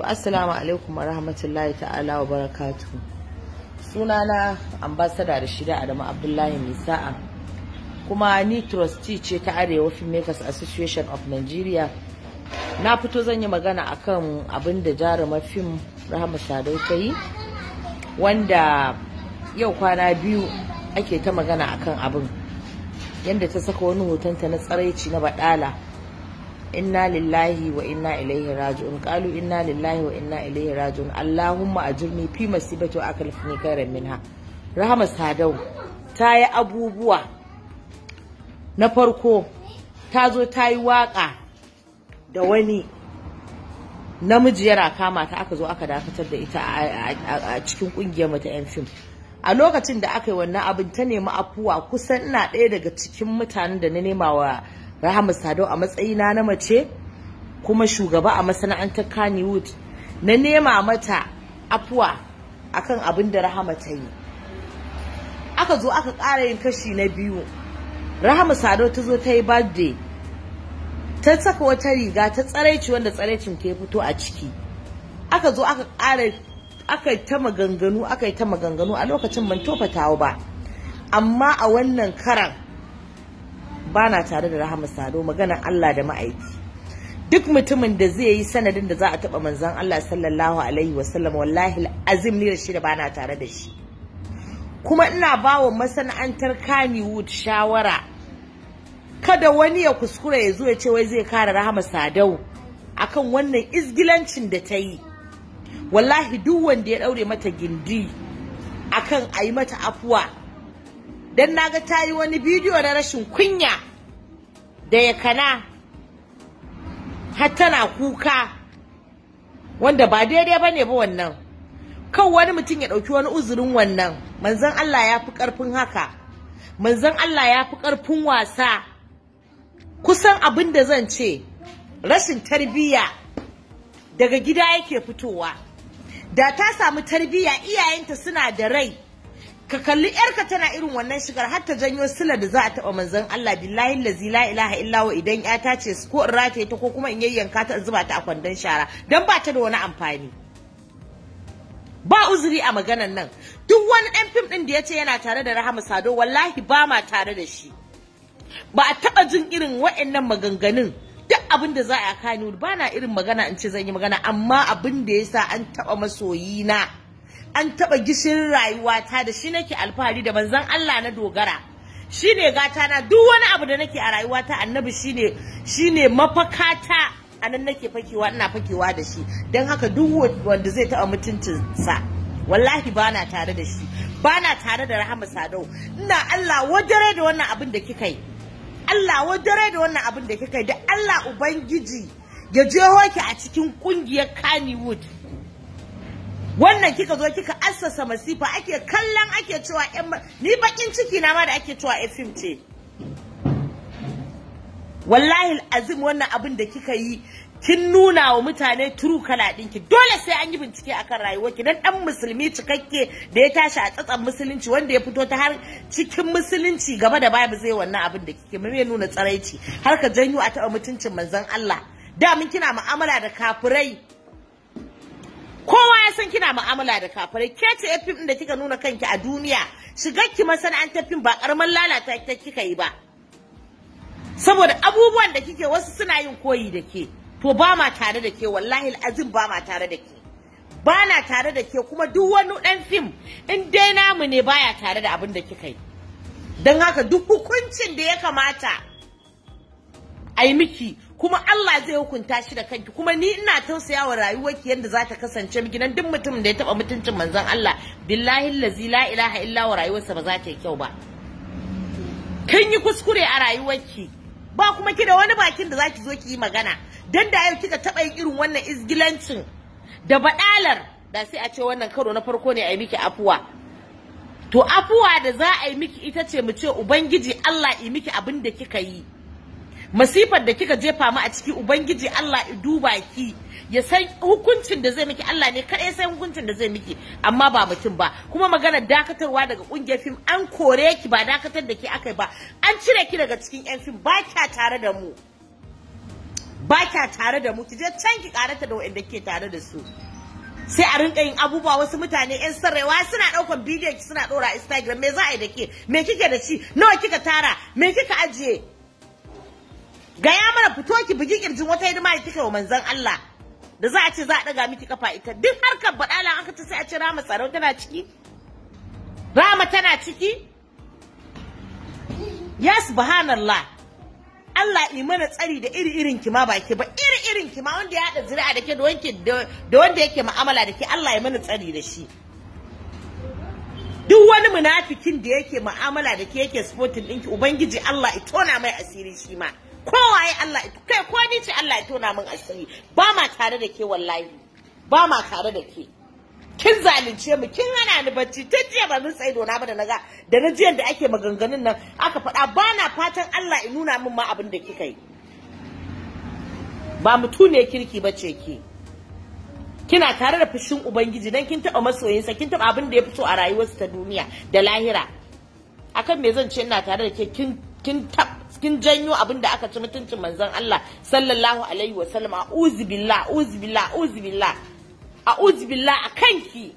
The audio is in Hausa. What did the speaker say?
Assalamu alaikum wa rahmatullahi ta'ala wa barakatuhu. Sunana Ambassador Rashida Adamu Abdullahi Misa'a. Kuma ni trustee ce ta Arewa Filmmakers Association of Nigeria. Na fito zan yi magana akan abin da jarumar fim Rahama Sadau ta yi, wanda yau kwana biyu ake ta magana akan abin. Yanda ta saka wani hotonta na tsaraici na baɗala. Inna lillahi wa inna ilaihi raji'un. Qalu inna lillahi wa inna ilaihi raji'un. Allahumma ajirni fi masibati wa aklifni khairan minha. Rahama Sadau ta yi abubuwa. Na farko ta zo ta yi waka da wani namiji yana kama ta, aka zo aka dakatar da ita a cikin kungiyar mu ta yan fim. A lokacin da aka yi wannan abin ta nemi afuwa. Kusan ina ɗaya daga cikin mutanen da na nema wa Rahama Sadau a matsayina na mace kuma shugaba a masana'antar Kannywood, na nema mata afuwa akan abin da Rahama ta yi. Aka zo aka ƙara yin kashi na biyu. Rahama Sadau ta zo ta yi birthday, ta saka wata riga ta tsaraici wanda tsaraicin ta fito a ciki. Aka zo aka ƙara, aka yi ta maganganu, aka yi ta maganganu. A lokacin ban tofa tawo ba, amma a wannan karan ba na tare da Rahama Sadau. Maganar Allah da ma'aiki, duk mutumin da zai yi sanadin da za a taɓa manzon Allah sallallahu alaihi wasallam, wallahi azim ni da shi da ba na tare da shi. Kuma ina ba wa masana'antar Kannywood shawara, kada wani ya kuskura ya zo ya ce wai zai kare Rahama Sadau akan wannan izgilancin da ta yi. Wallahi duk wanda ya daure mata gindi akan a yi mata afuwa, dan naga ta yi wani bidiyo na rashin kunya da ya kana har tana kuka, wanda ba daidai bane ba wannan. Kan wani mutum ya dauki wani uzurin wannan. Manzon Allah ya fi karfin haka. Manzon Allah ya fi karfin wasa. Kusan abin da zan ce, rashin tarbiyya daga gida yake fitowa. Da ta samu tarbiyya, iyayenta suna da rai, ka kalli yarka tana irin wannan shigar har ta janyo sila da za a taba manzon Allah, billahi allazi la ilaha illa huwa, idan ya ta ce ko in rataye ta ko kuma in yayyanka ta in zuba ta a kwandon shara, dan ba ta da wani amfani. Ba uzuri a maganan nan. Duk wani dan fim din da yace yana tare da Rahama Sadau, wallahi ba ma tare da shi. Ba a taba jin irin waɗannan maganganun. Duk abin da za a kani ba na irin magana in ce zan yi magana, amma abin da yasa an taba masoyina, an taɓa gishirin rayuwata, da shi nake alfahari, da manzon Allah na dogara, shine gata na. Duk wani abu da nake a rayuwata, annabi shine mafakata, anan nake fakewa, ina fakewa da shi. Don haka duk wanda zai taɓa mutuncinsa, wallahi bana tare da shi, bana tare da Rahama Sadau. Ina Allah wadare da wannan abin da kika yi, Allah wadare da wannan abin da kika yi, da Allah Ubangiji ya jeho ki a cikin kungiyar Kannywood. Wannan kika zo kika assasa masifa, ake kallon ake cewa ni bakin ciki na ma da ake cewa fim ce. Wallahi azim wannan abin da kika yi, kin nuna wa mutane turu kala ɗinki. Dole sai an yi bincike akan rayuwarki. Dan dan musulmi cikakke da ya tashi a tsatsan musulunci, wanda ya fito ta har cikin musulunci gaba da baya, ba zai wannan abin da kike mai nuna tsaraici har ka janyo a taɓa mutuncin manzon Allah. Da mun kina mu'amala da kafirai, kowa ya san kina mu'amala da kafirai. Ke ce fim da kika nuna kanki a duniya, shigar ki masana'antar fim ba karaman lalata ta kika yi ba, saboda abubuwan da kike wasu suna yin koyi da ke. To ba ma tare da ke, wallahi azim ba ma tare da ke, ba na tare da ke. Kuma duk wani dan fim in dai namu ne baya tare da abin da kika yi. Don haka duk hukuncin da ya kamata a yi miki, kuma Allah zai hukunta shi da kanki. Kuma ni ina tausaya wa rayuwarki yanda za ta kasance miki, dan duk mutumin da ya taba mutuncin manzon Allah, billahi allazi la ilaha illa wa, rayuwarsa ba za ta yi kyau ba. Kin yi kuskure a rayuwarki, ba kuma ki da wani bakin da zaki zo ki yi magana. Dan da yau kika taba yin irin wannan izgilancin da badalar, da sai a ce wannan karo na farko ne a yi miki afuwa. To afuwa da za a yi miki ita ce mu ce Ubangiji Allah yi miki abin da kika yi. Masifar da kika jefa mu a ciki, Ubangiji Allah ya duba ki, ya san hukuncin da zai miki. Allah ne kadai san hukuncin da zai miki, amma ba mutum ba. Kuma maganar dakatarwa daga kungiyar fim, an kore ki, ba dakatar da ki akai ba, an cire ki daga cikin yan fim, ba kya tare da mu. Ba kya tare da mu, ki je can ki karata da waɗanda ke tare da su. Sai a rinka yin abubuwa, wasu mutane yan sarrewa suna ɗaukan bidiyon ki suna ɗora Instagram. Me za a yi da ke? Me kike da shi? Nawa kika tara? Me kika ajiye? Gaya mana, fito ki bugi kirjin wata hidima da kika wa manzon Allah da za a ce za a ɗaga miki kafa. Ita duk harkar baɗala aka ce sai a ce Rahama Sadau tana ciki, Rahama tana ciki. Ya subhanallah, Allah yi mana tsari da iri irin ki ma, ba ke ba, iri irin ki ma, wanda ya haɗa zuri'a da ke da wanda yake mu'amala da ke, Allah ya mana tsari da shi. Duk wani munafikin da yake mu'amala da ke, yake supporting ɗinki, Ubangiji Allah ya tona mai asiri shi ma. Kowaye Allah, kai, ko ni ce, Allah ya tona min asiri. Ba ma tare da ke, wallahi ba ma tare da ke. Kin zalunce mu, kin hana ni bacci tun jiya. Ba mun tsaye dona ba da naga da na jiyan da ake maganganun nan aka faɗa. Ba na fatan Allah ya nuna min ma abin da kika yi. Ba mutu ne kirki ba ce ki. Kina tare da fushin Ubangiji dan kin taɓa masoyinsa, kin taɓa abin da ya fito a rayuwarsa ta duniya da lahira. Akan me zan ce ina tare da ke? Kin janyo abin da aka ci mutuncin manzon Allah sallallahu alaihi wasallam. A'udhu billah, a'udhu billah, a'udhu billah, a'udhu billah a kanki.